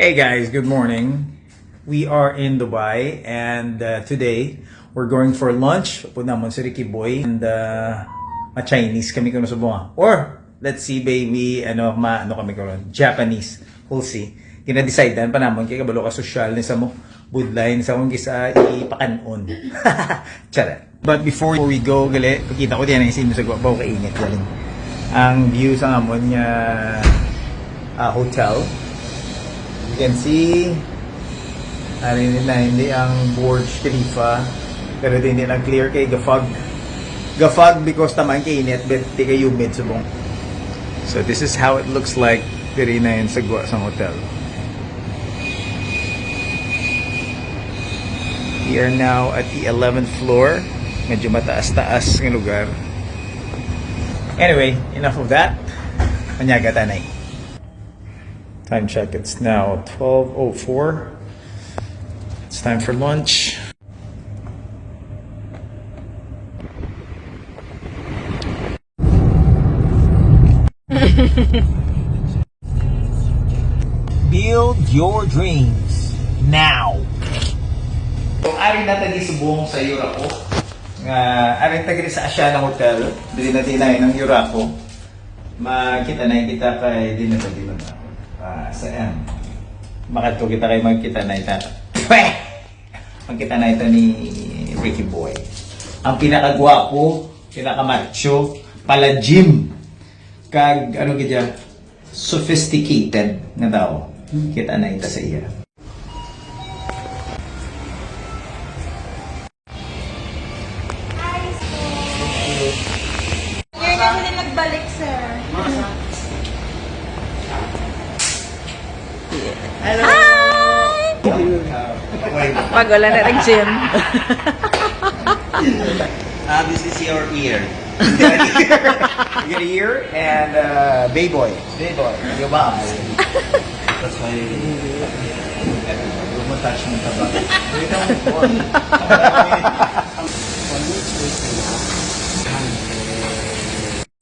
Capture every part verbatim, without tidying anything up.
Hey guys, good morning. We are in Dubai and uh, today we're going for lunch. Upod namon si Ricky Boy and uh, ma-Chinese kami kuno sa bunga. Or let's see, baby, ano, ma ano kami karon, Japanese. We'll see. Gina-decidean pa namon kay kabalo ka, sosyal ni sa mo, budlay ni sa akong gisa ipakan-on. Charot. But before we go, gali, pakita ko diyan ang isin sa guwapo, kainit galing. Ang view sa amon nga ah, hotel. You can see, ari nila, hindi ang Burj Khalifa, pero hindi lang clear kay gafag. Gafag because taman kay init, but di kay humid subong. So this is how it looks like diri na yun sa guwa sa hotel. We are now at the eleventh floor. Medyo mataas-taas nga lugar. Anyway, enough of that. Manyaga tanay. Time check, it's now twelve oh four. It's time for lunch. Build your dreams now. So, ari na ta gisubong sa Yurako. Nga, ari ta gid sa Asiana Hotel. Dili na tinay ng Yurako. Makita na kita kay di na ba, di na ba? Ah, sa M. Makadto kita kay magkita na ita. Pweh! Magkita na ita ni Ricky Boy. Ang pinakagwapo, pinakamacho, pala gym. Kag, ano gid siya? Sophisticated nga tao. Kita na ita sa iya. Ngayon kami na nagbalik, sir. Hello. Hi! Pag wala na nag-gym. Ah, this is your ear. You get a ear and uh, Bay Boy. Bay Boy, you bounce. That's why everybody will touch mo tabak. Wait lang po.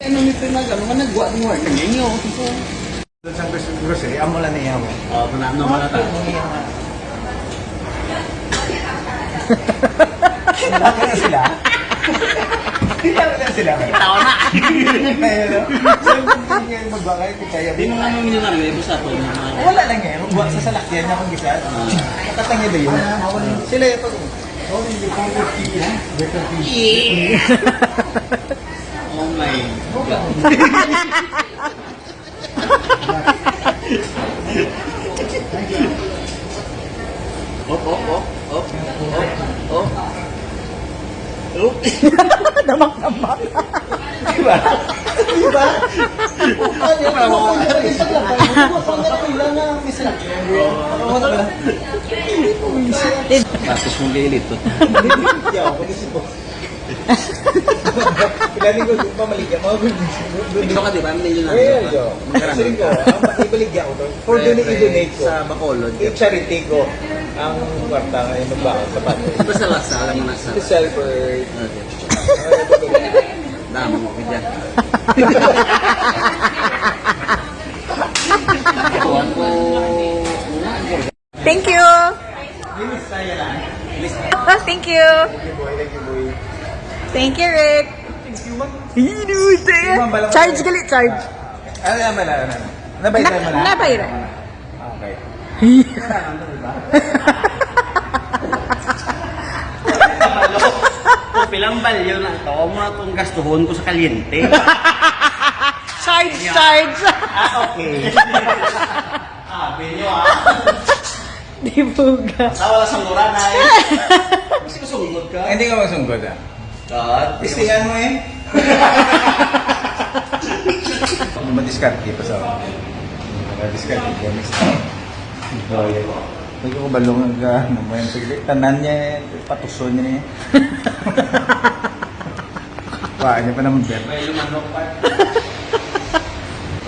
Ano nito na gano'n? Nagwa mo nga ninyo. Sa gros-, grocery, amo lang niya mo. Oh, pala, no, wala ta. Bakit na sila? Kita mo na sila. Kita ko na. Ayun, no? So, hindi nga yung magbakay, kung kaya. Di mo nga nung yun, ano, eh, basta po, yung mga Wala lang eh. Magbuhat sa salakyan niya kung gisa. Ah. Nakatangin na yun. Sila yung pag- Oh my God. Op, op, op, op, op, op. Op. Damak-damak. Di ba? Di ba? Bastos mong galit to. Hindi ako mag-isip ko. Galing ko, di ba, maligya? Mga good news. Good news. Ito ka, di ba? Ang nilyo na. Well, yo. Makarami. Sige ko, ang ibaligya ko to. For Pre, donate, pre, i-donate ko. Sa Bacolod. I-charity ko ang kwarta nga yung magbaon sa pati. Basta lasa, alam mo na sa Special for Okay. Damo mo ka dyan. Thank you. Oh, thank you. Thank you, Rick. Charge gali, charge. Ano naman na? Nabayad Na- mo na? Nabayad. Okay. Kung pilang balyo na to, mo na itong gastuhon ko sa kalyente. Charge, charge. Ah, okay. Sabi nyo, ah. Di buga. Sa wala sang lura, Nay. Kasi masungod ka. Hindi ka masungod, ah. God. Istiyan mo, eh. Madiskarte pa sa akin. Madiskarte ko, mister. Hindi ko balong ang ga-, ano mo yan. Sige, tanan niya, eh. Patuson niya, eh. Wa niya pa naman, bet. May lumanok pa.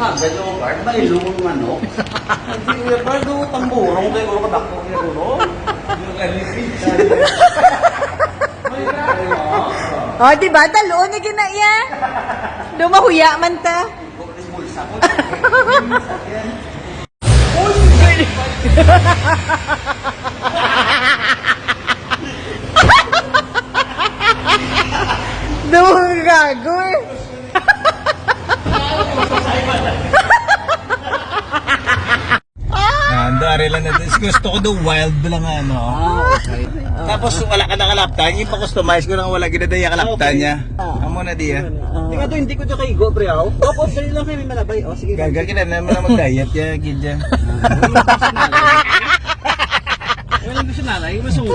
Ah, gano'n, Bart. May lumang manok. Hindi, Kuya Bart, do, tamburong, tayo, ulo ka dako, Kuya Rulo. May gano'n, ah. Oh, di ba? Talo na gina iya. Do mahuya man ta. Bulsa ko. Uy, Duha ka gago eh. Ah, ando, ari lang natin. Gusto ko daw wild lang, ano. Ah, okay. Tapos wala ka nakalaptan, yung pa-customize ko lang wala ginadaya kalaptan niya. Amo na diya. Tingnan to, hindi ko dyan kaigo, pre, aw. Tapos, dali lang kayo, may malabay. O, sige. Gaga kita na mo na mag-diet ya, gidya. Wala gusto na, ay, mas ulo.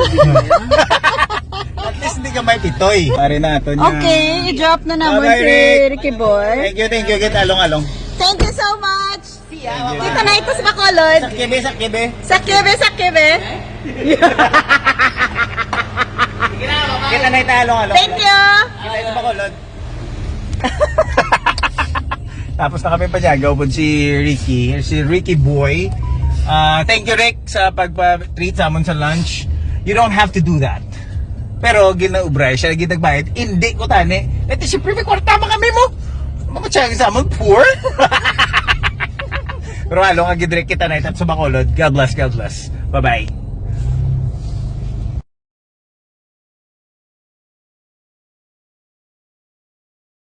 At least hindi ka may pitoy. Pare na, ito niya. Okay, i-drop na naman Bye-bye, si Rick. Ricky Boy. Thank you, thank you. Kita along-along. Thank you so much. Kita na ito sa Bacolod. Sa kibe, sa kibe. Sa kibe, sa kibe. Kita na ito along-along. Thank you. Kita ito Bacolod. Tapos na kami pa dyan, gaupod si Ricky, si Ricky Boy. Ah, thank you, Rick, sa pagpa-treat sa amon sa lunch. You don't have to do that. Pero ginaubray siya, ginagbayad. Hindi ko tani. Ito, siyempre, may kwarta man kami mo. Mga siya sa amon, poor. Pero alo nga gidrek kita na itap sa Bacolod. God bless, God bless. Bye-bye.